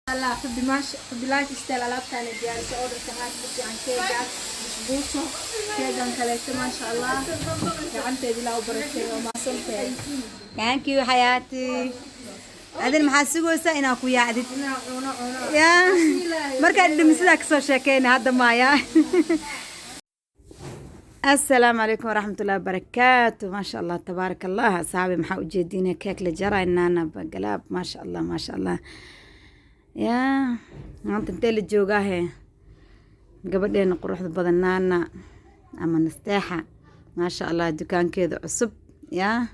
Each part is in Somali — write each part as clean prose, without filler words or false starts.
Allah, Xubbi maasha, Xubbi Lifestyle alaabtaana diyaarisay, orderka aad u fiican, keegaas busbuuso, keegan kaleeto, maasha Allah, gacanteeda Ilaa u barakeeyo, waa mahadsantahay. Thank you, xayaati. Adin maxaa sugaysaa? Inaa ku yaacdid? Inaa cuno, cuno. Ya markaan dhimisidaa kasoo sheekeyna hadda maaya. Asalaamu calaykum waraxmatullahi wabarakaatu. Maasha Allah, tabaaraka Allah. Asxaabi, maxaa ujeediina? Keek la jaray, naana bagalaab. Maasha Allah, maasha Allah. Yaa maanta intee la joogaahe? Gabadheena quruxda badan, Naana ama Nasteexa, maasha Allah, dukaankeeda cusub, yaa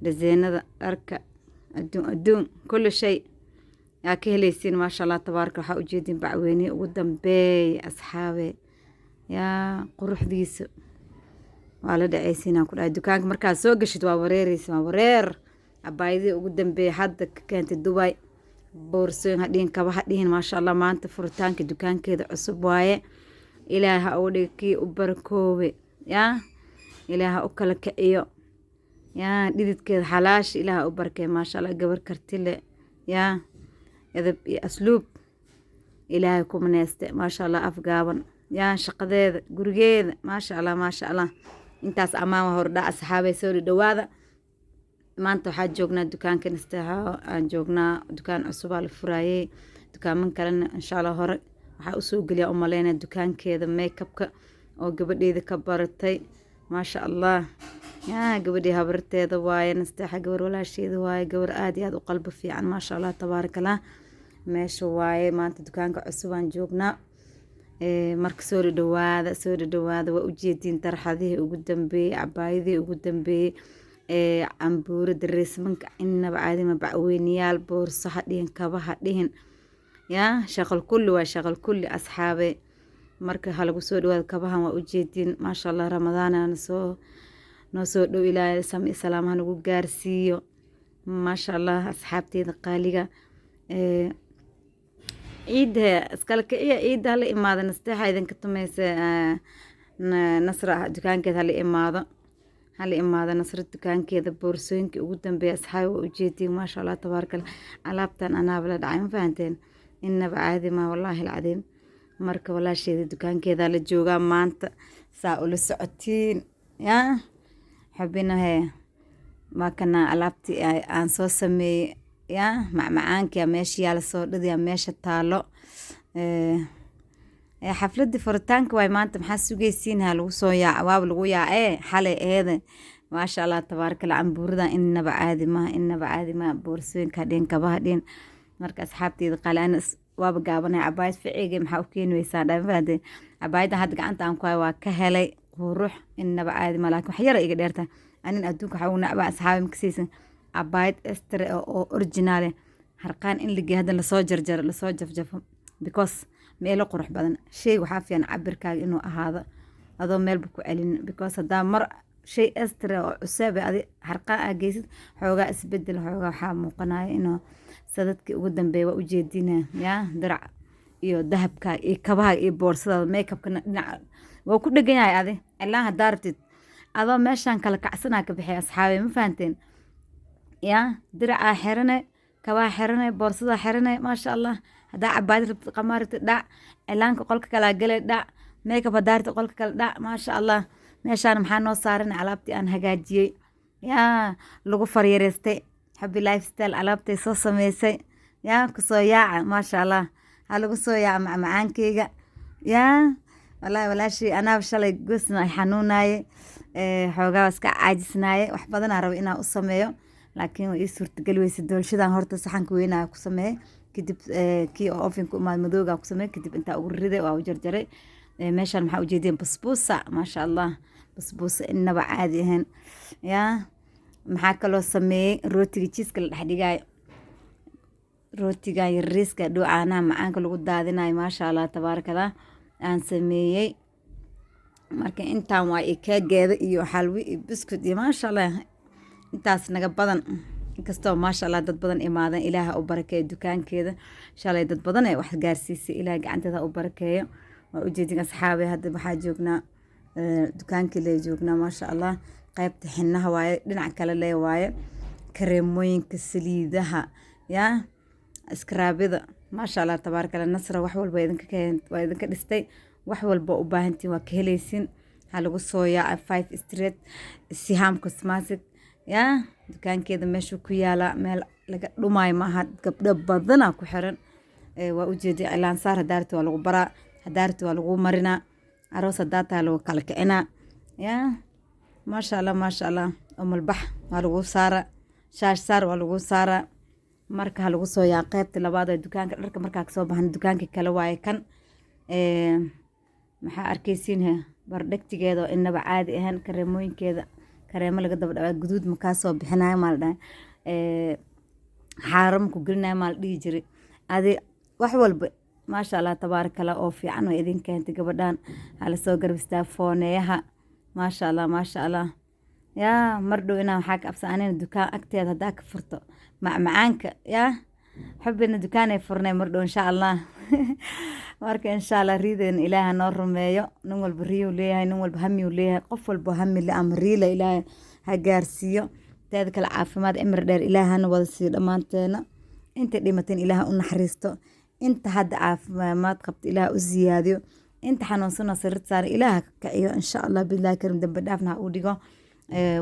designada dharka, adduun adduun, kulli shay yaa ka helaysiin. Maasha Allah, tabaaraka. Waxaa ujeedin bacweynihi ugu dambeeya, asxaabe. Yaa quruxdiisa waa la dhacaysiinaan ku dhahay. Dukaanka markaad soo gashid waa wareereysa, waa wareer. Cabaayadihii ugu dambeeyay hadda ka keentay Dubai, boorsooyin ha dhihin, kaba ha dhihin. Maasha Allah, maanta furitaanka dukaankeeda cusub waaye. Ilaah ha uga dhiga kii u barakoobe, yaa Ilaah ha u kala kiciyo, yaa dhididkeeda xalaasha Ilaah ha u barakeeyo. Maasha Allah, gabar karti leh, yaa edeb iyo asluub Ilaahay ku maneyste. Maasha Allah, afgaaban, yaa shaqadeeda, gurigeeda, maasha Allah, maasha Allah. Intaas ammaan waa hordhac. Asxaabay, soo dhawaada. Maanta waxaa joognaa dukaanka Nasteexo aan joognaa. Dukaan cusubaa la furaayey, dukaaman kalena insha Allah hore waxaa usoo geliyaa umaleynaya dukaankeeda makeupka oo gabadheeda ka baratay. Maasha Allah, yaa gabadhii habarteeda waaye Nasteexa, gabar walaasheeda waaye, gabar aad iyo aad u qalbi fiican. Maasha Allah, tabaaraka Allah. Meesha waaye maanta dukaanka cusub aan joognaa. Marka soo dhawaada, soo dhawaada. Waa ujeediin tarxadihii ugu dambeeyey, cabaayadihii ugu dambeeyey, cambuuro, dareesmanka inaba caadima, bacweynayaal, boorso ha dhihin, kaba ha dhihin, yaa shaqal kulli waa shaqal kulli, asxaabe. Marka ha lagu soo dhawaado. Kabahan waa ujeediin, maasha Allah. Ramadaanana soo noo soo dhow, Ilaahay sami salaamaha nagu gaarsiiyo. Maasha Allah, asxaabteeda qaaliga, ciidda iskala kiciya, ciidda hala imaado. Nasteexa idinka tumaysa, Nasra dukaankeeda hala imaado, hala imaado Nasra dukaankeeda. Boorsooyinkii ugu dambeeya, asxaabi, waa ujeediin. Maasha Allah, tabaaraka Allah. Alaabtan anaaba la dhacay, ma fahanteen? Inaba caadi ma, wallaahi alcadiim. Marka walaasheeda dukaankeeda la joogaa maanta, saa ula socotiin. Yaa xubinahe, waa kana alaabtii aan soo sameeyey, yaa macmacaankia meesha yaala, soo dhadiyaa meesha taalo. Xafladii furitaanka waay maanta. Maxaa sugaysiin? Ha lagu soo yaaca, waaba lagu yaacee xalay eede. Maasha Allah, tabaaraka Allah. Cambuuradan inaba caadi maha, inaba caadi maha. Boorsooyinka dhihin, kabaha dhihin. Marka asxaabteyda qaali, ana waaba gaabanay. Cabaayad ficiga maxaa u keeni weysaa? Dha mafahanteen? Cabaayadda hadda gacanta aan ku hayo waa ka helay, qurux inaba caadi maha, laakiin wax yara iga dheerta. Anin adduunka waxaa ugu nacbaa, asxaabi, makasaysan cabaayad extra oo original eh harqaan in la geeyo, hadda lasoo jarjaro, lasoo jafjafo, because meelo qurux badan. Shay waxaa fiican cabirkaaga inuu ahaado, adoo meelba ku celin, because haddaa mar shay extra oo cusub adi harqaan aa geysid, xoogaa isbedel, xoogaa waxaa muuqanaya inuu sadadkii ugu dambeeya. Waa ujeedina, yaa dirac iyo dahabka iyo kabaha iyo boorsadaada, makeupkana dhinaca waa ku dhegan yahay. Adi cilaan haddaa rabtid, adoo meeshaan kala kacsanaa ka bixi, asxaabi, ma fahanteen? Yaa diracaa xirane, kabaa xirane, boorsadaa xirane, maasha Allah. Haddaa cabaayad rabtid, qamaar rabtid, dhac cilaanka qolka kalaa gale, dhac makeup haddaa rabtid, qolka kale dhac. Maasha Allah. Meeshaan maxaa noo saaran? Alaabtii aan hagaajiyey, yaa lagu faryareystay, Xubbi Lifestyle alaabtay soo sameysay. Yaa kusoo yaaca, maasha Allah, ha lagu soo yaaca macmacaankeyga. Yaa wallaahi, walaashii anaaba shalay goosna ay xanuunaye, xoogaa iska caajisnaaye. Wax badanaa raba inaan u sameeyo, laakiin way ii suurtageli weyse. Doolshadan horta saxanka weynaa ku sameeye, kadib kii oo ovenka umaad madoogaa ku sameeye, kadib intaa ugu riday, waa u jarjaray. Meeshaan maxaa ujeedeen? Basbuusa, maasha Allah, basbuusa inaba caadi ahayn. Yaa maxaa kaloo sameeyey? Rootiga cheeseka la dhex dhigaayo, rootiga yariiska dhow, caanaha macaanka lagu daadinayo. Maasha Allah, tabaaraka Allah, aan sameeyey. Marka intaan waa iyo keegeeda iyo xalwi iyo buskud iyo maasha Allah, intaas naga badan. Inkastoo maasha Allah dad badan imaadeen, Ilaaha u barakeeyo dukaankeeda. Shalay dad badan ee wax gaarsiisay, Ilaah gacanteeda u barakeeyo. Waa ujeedin, asxaabi, hadda waxaa joognaa dukaankii lee joognaa. Maasha Allah, qaybta xinaha waaye, dhinac kale lee waaye, kareemooyinka, saliidaha, yaa scrubyada. Maasha Allah, tabaaraka Allah. Nasra wax walba idinka keen, waa idinka dhistay. Wax walba u baahantiin waa ka helaysiin. Waxaa lagu soo yaaca 5 Street, Siham Cosmetic. Yaa dukaankeeda meeshuu ku yaalaa, meel laga dhumaayo maaha. Gabdho badanaa ku xiran. Waa ujeeday, cilaan saar haddaa rabtid waa lagu baraa, haddaa rabtid waa lagu marinaa, aroos haddaa tahay lagu kala kicinaa. Yaa maasha Allah, maasha Allah. Umalbax waa lagu saaraa, shaash saar waa lagu saaraa. Marka ha lagu soo yaa qaybta labaad ee dukaanka dharka. Markaa kasoo baxan dukaanka kale waaye kan. Maxaa arkaysiin? He bardhegtigeeda oo inaba caadi ahaan, kareemooyinkeeda, kareemo laga daba dhawaa guduud makaa soo bixinayo maa la dhahay, xaaro maku gelinayo maa la dhihi jiray. Adi wax walba, maasha Allah, tabaaraka Allah, oo fiican way idin keentay gabadhan. Hala soo garab istaa fooneeyaha. Maasha Allah, maasha Allah. Yaa mar dhow inaan waxaa ka absan anina dukaan agteeda haddaa ka furto macmacaanka. Yaa xubina dukaan ay furnay mar dhow, insha Allah. Marka insha Allah riideena Ilaaha noo rumeeyo. Nin walba riyuu leeyahay, nin walba hamiyuu leeyahay. Qof walba hami le ama riila Ilaahay ha gaarsiiyo. Teeda kale, caafimaad, cimri dheer Ilaaha hana wada siiyo dhammaanteena. Inta dhimateen Ilaaha u naxariisto, inta hadda caafimaad qabta Ilaaha u siyaadiyo, inta xanuunsanoo sariirta saaran Ilaaha ka kiciyo, insha Allah billahi karim. Dambi dhaafna ha u dhigo.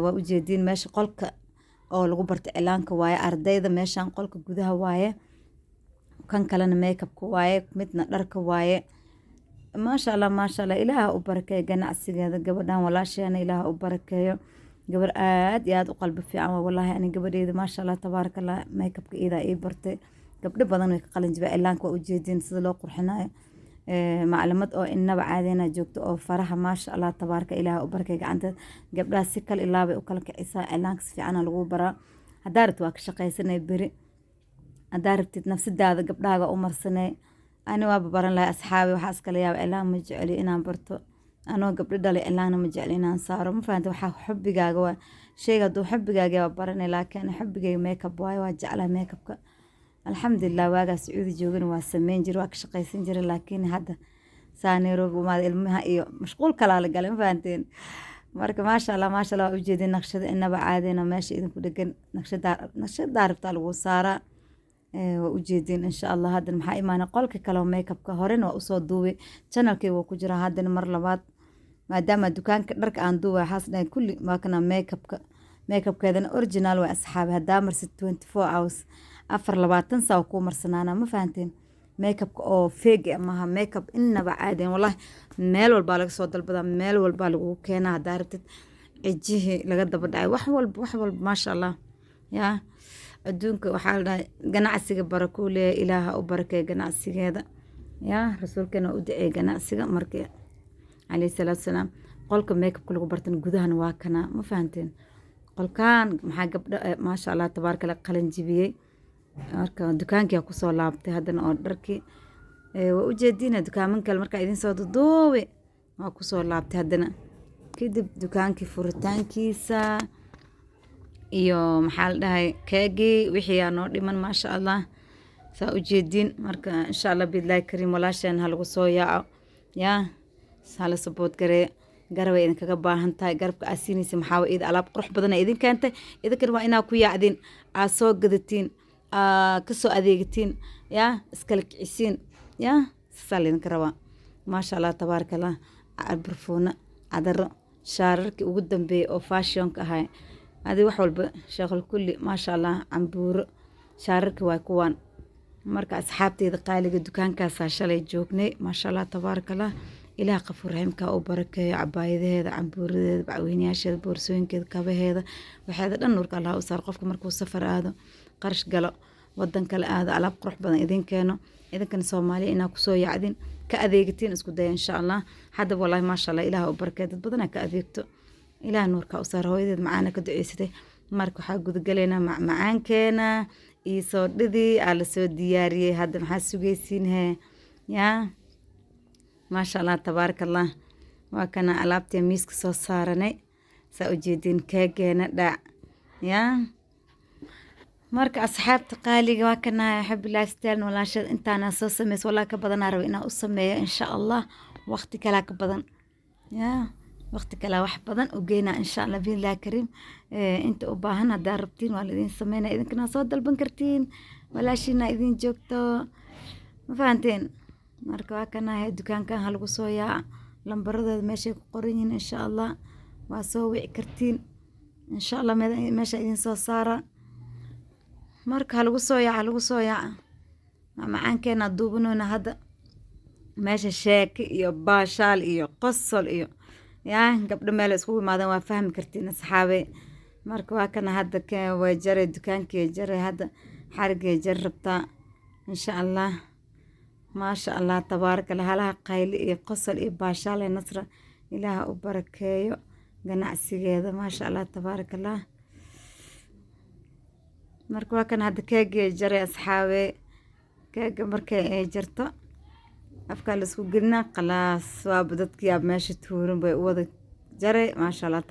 Waa ujeediin, meesha qolka oo lagu barto cilaanka waaye ardayda. Meeshan qolka gudaha waaye, kan kalena makeupka waaye, midna dharka waaye. Maasha Allah, maasha Allah. Ilaaha u barakeeyo ganacsigeeda gabadhan walaasheena, Ilaaha u barakeeyo. Gabar aad iyo aad u qalbi fiican waa wallaahi. Ani gabadheeda, maasha Allah, tabaaraka Allah, makeupka iidaa ii bartay. Gabdho badan way ka qalin jibay. Cilaanka waa ujeediin sida loo qurxinayo. Maclimad oo inaba caadina joogto oo faraha, maasha Allah, tabaaraka, Ilaaha u barakeeyo gacanteeda. Gabdhaha si kale ilaa bay u kala kicisaa. Cilaanka si fiicana lagu baraa. Haddaa rabtid waa ka shaqaysanay beri, haddaa rabtid nafsadaada gabdhahaaga u marsanay. Ani waaba baran lahay, asxaabi. Waxaa iskala yaaba, cilaan ma jecli inaan barto anoo gabdho dhalay, cilaana ma jecli inaan saaro. Ma fahanta? Waxaa xubigaaga waa sheyga, hadduu xubigaaga waa baranay, laakiin xubigayga makeup waaye, waa jeclahay makeupka, alxamdulilah. Waagaa Sacuudi joogana waa sameyn jiray, waa ka shaqaysan jiray, laakiin hadda saa Nairobi umaada, ilmaha iyo mashquul kalaa la galay. Ma fahanteen? Marka maasha Allah, maasha Allah. Waa ujeedin naqshada inaba caadina meesha idinku dhegan. Naqshadaa, naqshadaa rabtaa lagu saaraa. Waa ujeedin, insha Allah. Haddana maxaa imaanay? Qolka kale oo makeupka. Horena waa usoo duubay, channelkay waa ku jiraa. Haddana mar labaad, maadaama dukaanka dharka aan duubay, waxaas dhahay kulli waa kana makeupka. Makeupkeedana original waa, asxaabi. Haddaa marsid 24 hours, 24 saac kuu marsanaana. Ma fahanteen? Makeupka oo fake maaha, makeup inaba caadeen wallahi. Meel walbaa laga soo dalbadaa, meel walbaa lagu keenaa. Haddaa rabtid cijihii laga daba dhacay, wax walba, wax walba, maasha Allah. Yaa adduunka waxaa la dhahay ganacsiga barakuu leeyahay. Ilaaha u barakeeya ganacsigeeda. Yaa rasuulkeena u duceeyay ganacsiga markii, calayhi salaatu salaam. Qolka makeupka lagu bartan gudahana waa kanaa. Ma fahanteen? Qolkaan maxaa gabdho, maasha Allah, tabaaraka Allah, qalin jibiyey. Marka dukaankii kusoo laabtay haddana oo dharkii. Waa ujeediina dukaaman kale markaa idin soo duduube, waa kusoo laabtay haddana. Kadib dukaankii furitaankiisa iyo maxaa la dhahay, keegii, wixii aa noo dhiman, maasha Allah, saa ujeediin. Marka insha Allah biidlaahi kariim, walaasheen ha lagu soo yaaco, yaa hala support gareeyo. Garabay idinkaga baahan tahay. Garabka aad siinaysa maxaa waa? Ida alaab qurux badan ay idin keentay. Idinkana waa inaa ku yaacdin, aad soo gadatiin, aa kasoo adeegatiin, yaa iskala kicisiin. Yaa saasaa laydinka rabaa. Maasha Allah, tabaaraka Allah. Barfuuna, cadaro, shaararkii ugu dambeeyay oo fashionka ahay, adi wax walba, sheekhul kulli, maasha Allah. Cambuuro, shaararkii waa kuwaan. Marka asxaabteyda qaaliga, dukaankaasaa shalay joognay. Maasha Allah, tabaaraka Allah. Ilaah qafuur raxiimka u barakeeyo cabaayadaheeda, cambuuradeeda, bacweynayaasheeda, boorsooyinkeeda, kabaheeda, waxeeda dhan. Nuurka Allah u saar. Qofka markuu safar aado, qarash galo, wadan kale aado, alaab qurux badan idin keeno. Idinkana Soomaaliya inaa kusoo yacdin, ka adeegatiin isku daya, insha Allah. Hadda wallaahi, maasha Allah, Ilaah u barakeeyo. Dad badanaa ka adeegto. Ilaah nuurka u saar. Hooyadeed macaana ka duceysatay. Marka waxaa gudagalaynaa macmacaankeena iyo soodhidii aa lasoo diyaariyey. Hadda maxaa sugaysiin hee? Yaa maasha Allah, tabaaraka Allah. Waa kana alaabtii miiska soo saaranay, saa ujeediin, keegeena dhac. Yaa marka asxaabta qaaliga, waa kana Xabi Lifestyle walaasheed. Intaana soo sameysa walaa ka badanaa raba inaan u sameeyo, insha Allah. Waqti kalaa ka badan, yaa waqti kalaa wax badan u geynaa, insha Allah biidnillahi kariim. Inta u baahan haddaa rabtiin waa laidin sameynaa, idinkana soo dalban kartiin, walaashiina idin joogto. Ma fahanteen? Marka waa kanahay dukaankan, ha lagu soo yaaca. Lambaradeeda meeshay ku qoran yihiin, insha Allah waa soo wici kartiin. Insha Allah meesha idin soo saara. Marka ha lagu soo yaaca, lagu soo yaaca. Macmacaankeena duubanoona hadda meesha, sheeke iyo baashaal iyo qosol iyo yaa gabdho meel iskugu imaadeen, waa fahmi kartiin, asxaabe. Marka waa kana hadda way jaray, dukaankii jaray, hadda xarigay jari rabtaa, insha Allah. Maasha Allah, tabaaraka Allah. Halaha qayli iyo qosol iyo baashaal ee Nasra, Ilaaha u barakeeyo ganacsigeeda. Maasha Allah, tabaaraka Allah. Marka waa kan hadda keegii jaray, asxaabe. Keega markay ay jarto, afkaa la isku gelinaa, khalaas. Waaba dadkii yaa meesha tuuran bay u wada jaray. Maasha Allah.